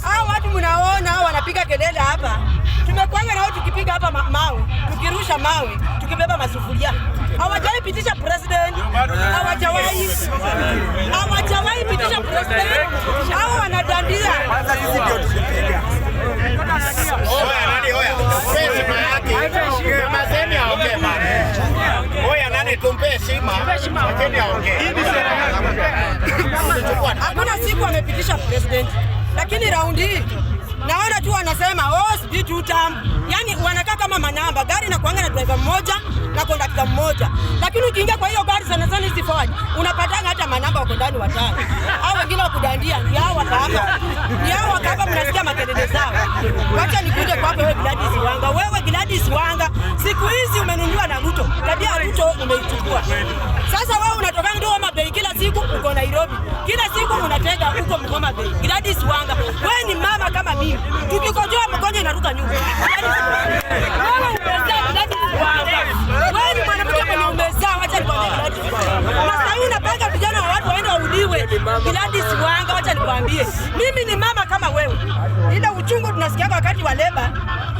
Hao watu mnaona hao wanapiga kelele hapa. Tumekuanga nao tukipiga hapa mawe, tukirusha mawe, tukibeba masufuria. Hawajawahi pitisha president. Hawajawahi. Hawajawahi pitisha president. Hao wanadandia. Kwanza sisi ndio tulipiga. Oya nani oya. Tumpe heshima yake. Nyamazeni aongee bana. Oya nani tumpe heshima. Wacheni aongee. Hakuna siku amepitisha president, lakini raundi hii naona tu wanasema, "Oh, sijui two term." Yani wanakaa kama manamba, gari na kuanga na driver mmoja na kondakta mmoja, lakini ukiingia kwa hiyo gari, sana sana hizi Forward, unapatanga hata manamba wako ndani watano, au wengine wakudandia, ni hao wako hapa, ni hao wako hapa, mnasikia makelele zao. Wacha nikuje kwako wewe Gladys Wanga. Wewe Gladys Wanga, siku hizi umenunuliwa na Ruto, tabia ya Ruto umeichukua. Sasa wewe unatoka ndio Homa Bay, kila siku uko Nairobi, kila siku unatega huko Homa Bay. Gladys Wanga, wewe ni mama kama mimi, tukikojoa mgonjwa inaruka nyuma. Wewe umezaa, Gladys Wanga, wewe ni mwanamke mwenye umezaa. Wacha nikwambie, Gladys Wanga, na sasa unapanga vijana wa watu waende wauliwe. Gladys Wanga, wacha nikwambie, mimi ni mama kama wewe. Ile uchungu tunasikia wakati wa leba,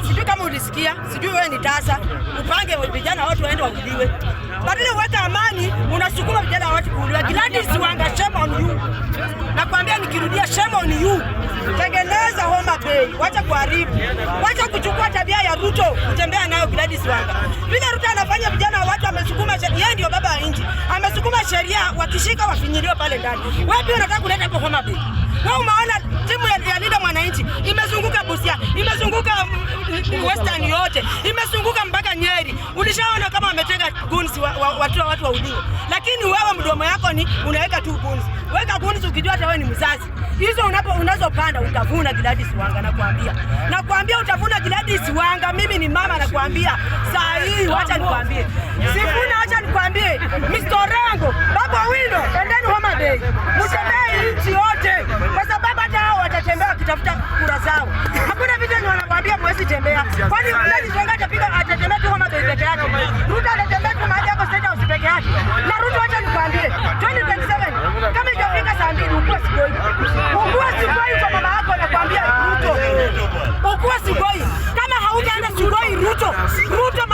sijui kama ulisikia, sijui wewe ni tasa, upange vijana watu waende wauliwe. Badala uweke amani, unasukuma vijana wa watu kuuliwa. Gladys Wanga, shame on you. Nakwambia nikirudia, shame on you. Tengeneza Homa Bay, wacha kuharibu, wacha kuchukua tabia ya Ruto kutembea nayo. Gladys Wanga, vile Ruto anafanya vijana wa watu, amesukuma sheria, yeye ndio baba wa nchi, amesukuma sheria, wakishika wafinyiliwe pale ndani. Wewe pia unataka kuleta hapo Homa Bay. Wewe umeona timu ya Linda Mwananchi imezunguka Busia, imezunguka Western yote, imezunguka mpaka Nyeri. Ulishaona kama wametega goons watu wauliwe, lakini wewe mdomo yako ni unaweka tu goons. Weka goons ukijua hata wewe ni mzazi. Hizo unazopanda utavuna, Gladys Wanga, nakwambia. Nakwambia utavuna, Gladys Wanga. Mimi ni mama, nakwambia. Saa hii wacha nikwambie. Sifuna, wacha nikwambie. Mr. Orengo, Babu Owino, endeni Homa Bay. Mtembee nchi yote kwa sababu hata hao watatembea wakitafuta kura zao. Hakuna vita ni wanakwambia mwezi tembea. Kwani Gladys Wanga atapiga atatembea tu Homa Bay peke yake? Ruto atatembea tu mahali yako State House peke yake? Na Ruto, wacha nikwambie, 2027 kama ijafika saa 2 ukuwe Sugoi. Ukuwe Sugoi kwa mama yako, nakwambia Ruto. Ukuwe Sugoi. Kama hautaenda Sugoi, Ruto. Ruto.